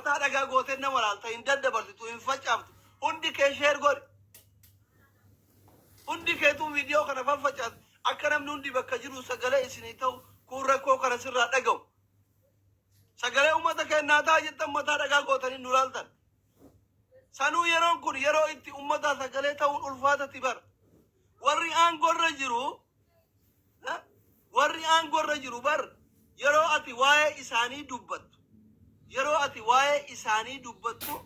Mataa dhagaa gootee nama laalta hin daddabarsitu hin facaaftu. Hundi kee share godhi. Hundi keetuu viidiyoo kana faffacaasi. Akka namni hundi bakka jiru sagalee isinii ta'u kun rakkoo kana sirraa dhaga'u. Sagalee uummata keenyaa ta'a jettan mataa dhagaa gootanii nu laaltan. Sanuu yeroon kun yeroo itti uummataa sagalee ta'uun ulfaatati bara. Warri aangorra jiru warri aangorra jiru bar yeroo ati waa'ee isaanii dubbattu yeroo ati waa'ee isaanii dubbattu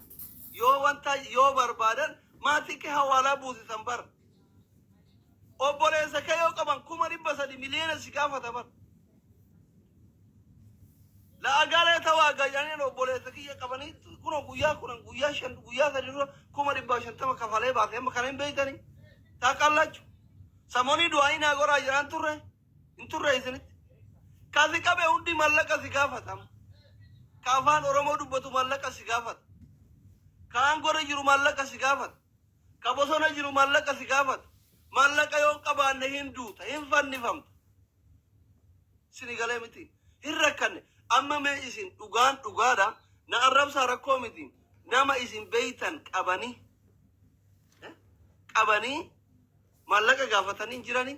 yoo wanta yoo barbaadan maatii kee hawaalaa buusisan bar. Obboleessa kee yoo qaban 300,000 miliyoona si gaafata bar. La'agalee tawaa gayyaniin obboleessa kiyya qabanii kunoo guyyaa 10 guyyaa 5 guyyaa 3 dura 150,000 kafalee baase amma kana hin beeytanii. Taaqallachu. Samonii du'aayii naa godhaa jedhaan turre hin turre isinitti. Ka si qabe hundi mallaqa si gaafata. Ka afaan Oromoo dubbatu mallaqa si gaafata. Ka aangorra jiru mallaqa si gaafata. Ka bosona jiru mallaqa si gaafata. Mallaqa yoo hin qabaanne hin duuta, hin fannifamta. Sini galee miti. Hin rakkanne. Amma mee isin dhugaan dhugaadha. Na arrabsaa rakkoo miti. Nama isin beeytan qabanii qabanii maallaqa gaafatanii hin jiranii.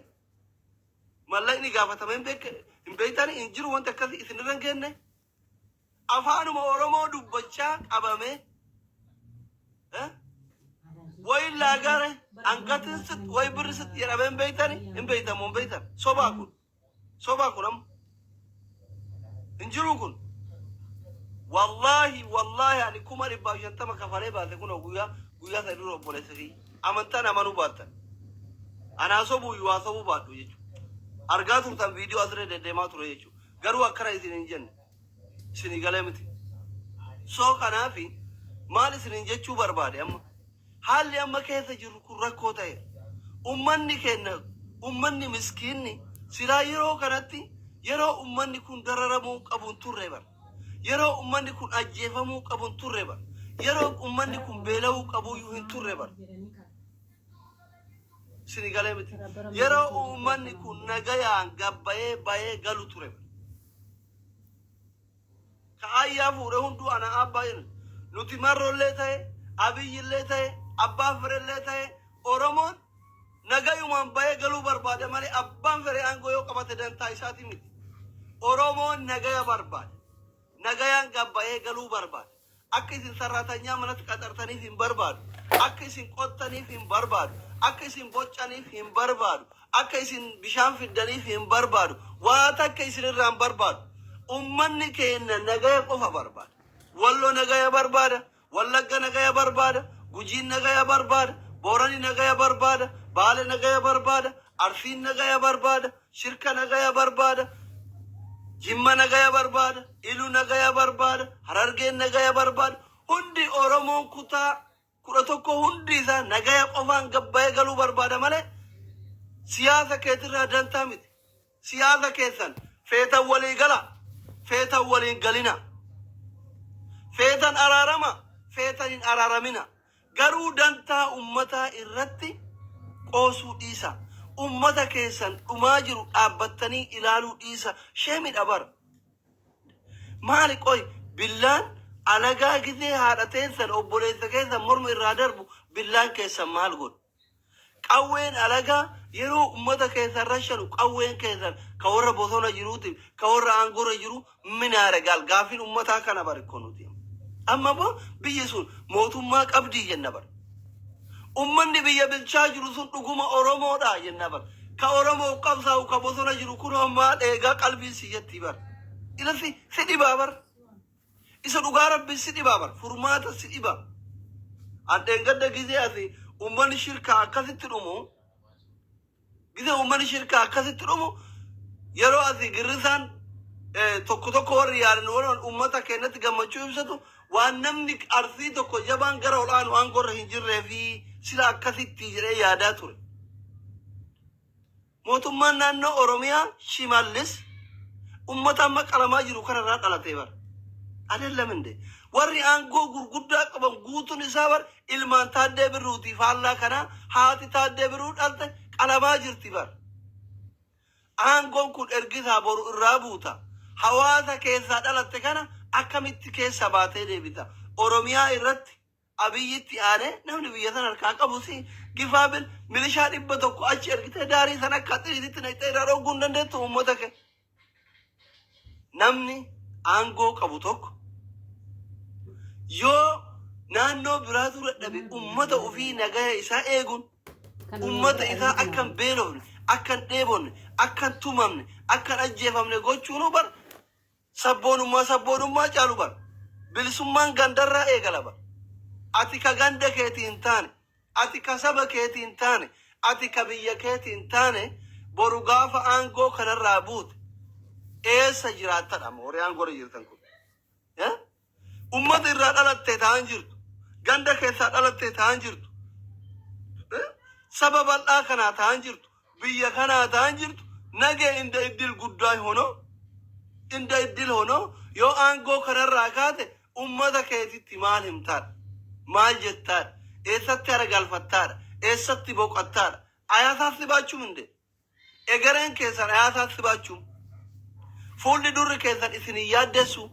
Maallaqni gaafatame hin beek hin beeytanii hin jiru wanti akkasii isin irra hin geenne. Afaanuma Oromoo dubbachaa qabamee eh? Way laagare angatin sit way birri sit jedhamee hin beeytani hin beeytan moo hin beeytan sobaa kun sobaa kun amma hin jiruu kun wallaahi wallaahi ani 150,000 kafalee baase kun guyyaa guyyaa sadi dura obboleessa kiyya amantaan amanuu baattan anaa sobuu iyyuu haa sobuu baadhu jechuudha argaa turtan viidiyoo asirra deddeemaa ture jechuudha garuu akkana isin hin jenne isinii galee miti. So kanaafi maal isiniin jechuu barbaade amma haalli amma keessa jirru kun rakkoo ta'e. Ummanni keenya ummanni miskiinni silaa yeroo kanatti yeroo ummanni kun dararamuu qabu hin turre bara. Yeroo ummanni kun ajjeefamuu qabu hin turre bara. Yeroo ummanni kun beela'uu qabuyyuu hin turre bara. Isinii galee miti. Yeroo ummanni kun nagayaan gabbayee bayee galu ture bara. Ka aayyaa fuudhe hunduu ana aabbaa jedhu. Nuti Marroollee ta'e, Abiyyillee ta'e, abbaa firellee ta'e, Oromoon nagayumaan bayee galuu barbaada malee abbaan fedhe aangoo yoo qabate dantaa isaatii miti. Oromoon nagaya barbaada. Nagayaan gabbayee galuu barbaada. Akka isin sarraatanyaa manatti qaxartaniif hin barbaadu. Akka isin qottaniif hin barbaadu. Akka isin boccaniif hin barbaadu. Akka isin bishaan fiddaniif hin barbaadu. Waa takka isin irraa hin barbaadu. Ummanni keenna nagaya qofa barbaada. Wallo nagaya barbaada. Wallagga nagaya barbaada. Gujiin nagaya barbaada. Boorani nagaya barbaada. Baale nagaya barbaada. Arsiin nagaya barbaada. Shirka nagaya barbaada. Jimma nagaya barbaada. Ilu nagaya barbaada. Harargeen nagaya barbaada. Hundi Oromoon kutaa 11 hundi isaa nagaya qofaan gabbayee galuu barbaada malee siyaasa keetirraa dantaa miti. Siyaasa keessan feetan walii gala, feetan waliin galina. Feetan araarama, feetan hin araaramina. Garuu dantaa ummataa irratti qoosuu dhiisa. Ummata keessan dhumaa jiru dhaabbattanii ilaaluu dhiisa. Sheemidha bar. Maali qoy billaan alagaa gizee haadha teessan obboleessa keessan morma irraa darbu billaan keessan maal godhu? Qawween alagaa yeroo ummata keessan rashanu qawween keessan ka warra bosona jiruutiif ka warra aangorra jiru minaare gaal gaafiin ummataa kana bari ko nuti amma immoo biyyi sun mootummaa qabdii jenna bar ummanni biyya bilchaa jiru sun dhuguma oromoodha jenna bar ka oromoo qabsaa'u ka bosona jiru kun ammaa dheegaa qalbiin si jettii bar ila si si dhibaa bar Isa dhugaa rabbi si dhibaa bar furmaata si dhiba. An dheengadda gizee asi ummanni shirkaa akkasitti dhumu gizee ummanni shirkaa akkasitti dhumu yeroo asi girrisaan tokko tokko warri yaadan warra ummata keenyatti gammachuu ibsatu waan namni arsii tokko jabaan gara ol aanu aangorra hin jirree fi sila akkasitti jedhee yaadaa ture. Mootummaan naannoo Oromiyaa Shimallis ummata amma qalamaa jiru kanarraa dhalatee bar. Adellam inde. Warri aangoo gurguddaa qaban guutuun isaa bar ilmaan Taaddee Birruuti faallaa kanaa haati Taaddee Birruu dhalte qalamaa jirti bar. Aangoon kun ergisaa boru irraa buuta. Hawaasa keessaa dhalatte kana Akkamitti keessa baatee deebita? Oromiyaa irratti Abiyyitti aanee namni biyya sana harkaa qabu si gifaabil milishaa 100 achi ergitee daarii sana akka xiriititti naqxee irraa dhogguu hin dandeettu uummata kee. Namni aangoo qabu tokko yoo naannoo biraatu dadhabe uummata ofii nagaya isaa eeguun uummata isaa akka hin beelofne, akka hin dheebonne, akka hin tumamne, akka hin ajjeefamne gochuunuu bar sabboonummaa sabboonummaa caalu bar. Bilisummaan gandarraa eegala bar. Ati ka ganda keetii hin taane, ati ka saba keetii hin taane, ati ka biyya keetii hin taane boru gaafa aangoo kanarraa buute eessa jiraattadha amma warri aangoo irra jirtan kun? Eh? Ummata irraa dhalattee ta'an jirtu. Ganda keessaa dhalattee ta'an jirtu. Eh? Saba bal'aa kanaa ta'an jirtu. Biyya kanaa ta'an jirtu. Nagee inda iddil guddaa hono. Inda iddil hono. Yoo aangoo kanarraa kaate ummata keetitti maal himtaadha? Maal jettaadha? Eessatti hara galfattaadha? Eessatti boqottaadha? Ayaasaas baachuun hinde. Egereen keessan ayaasaatti baachuun fuulli durri keessan isin hin yaaddessu.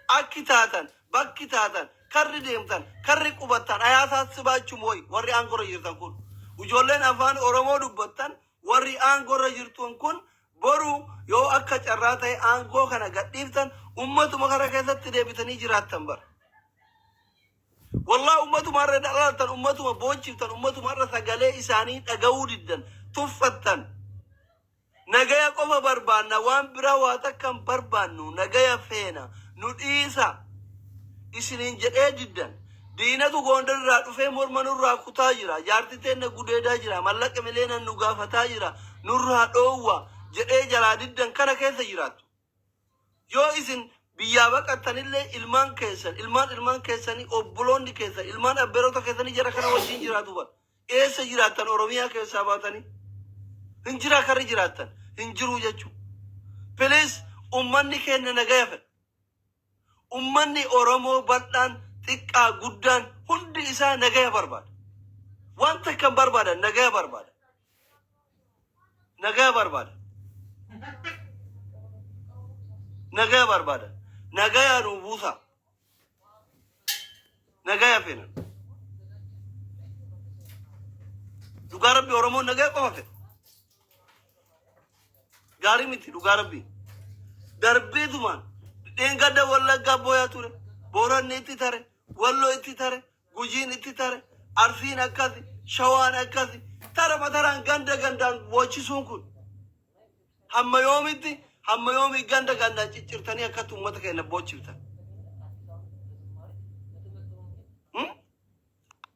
Akki taatan, bakki taatan, karri deemtan, karri qubattan ayaasaatti baachuun woy warri aangorra jirtan kun. Ijoolleen afaan Oromoo dubbattan warri aangorra jirtun kun boru yoo akka carraa ta'e aangoo kana gadhiiftan ummatuma kana keessatti deebitanii jiraattan bara. Wallah ummatuma irra dhalattan, ummatuma boochiftan, ummatuma irra sagalee isaanii dhaga'uu diddan, tuffattan. Nagaya qofa barbaanna, waan biraa waa takka hin barbaannu, nagaya feena, nu dhiisa isiniin jedhee diddan. Diinatu Gondar irraa dhufee morma nurraa kutaa jira, jaartii teenna gudeedaa jira, mallaqa mileenan nu gaafataa jira, nurraa dhoowwa jedhee jalaa diddan kana keessa jiraattu. Yoo isin biyyaa baqattanillee ilmaan keessan, ilmaan ilmaan keessanii, obboloonni keessan, ilmaan abbeerota keessanii jara kana wajjin jiraatu bara. Eessa jiraattan Oromiyaa keessaa baatanii? Hin jiraa karri jiraattan? Hin jiruu jechuudha. Please, ummanni keenya nagaya fedha. Ummanni Oromoo bal'aan, xiqqaa, guddaan hundi isaa nagaya barbaada. Wanta kan barbaadan nagaya barbaada. Nagaya barbaada. Nagaya barbaada. Nagaya nuu buusaa. Nagaya feena. Dhugaa Rabbi, Oromoon nagaya qofa fedha. Gaarii miti dhugaa Rabbi. Darbeetumaan dheengadda Wallaggaa booyaa ture. Booranni itti tare. Walloo itti tare. Gujiin itti tare. Arsiin akkasi. Shawaan akkasi. Tarama taraan ganda gandaan boochisuun kun. Hamma yoomitti, hamma yoomii ganda gandaan ciccirtanii akkatti uummata keenya boochiftan?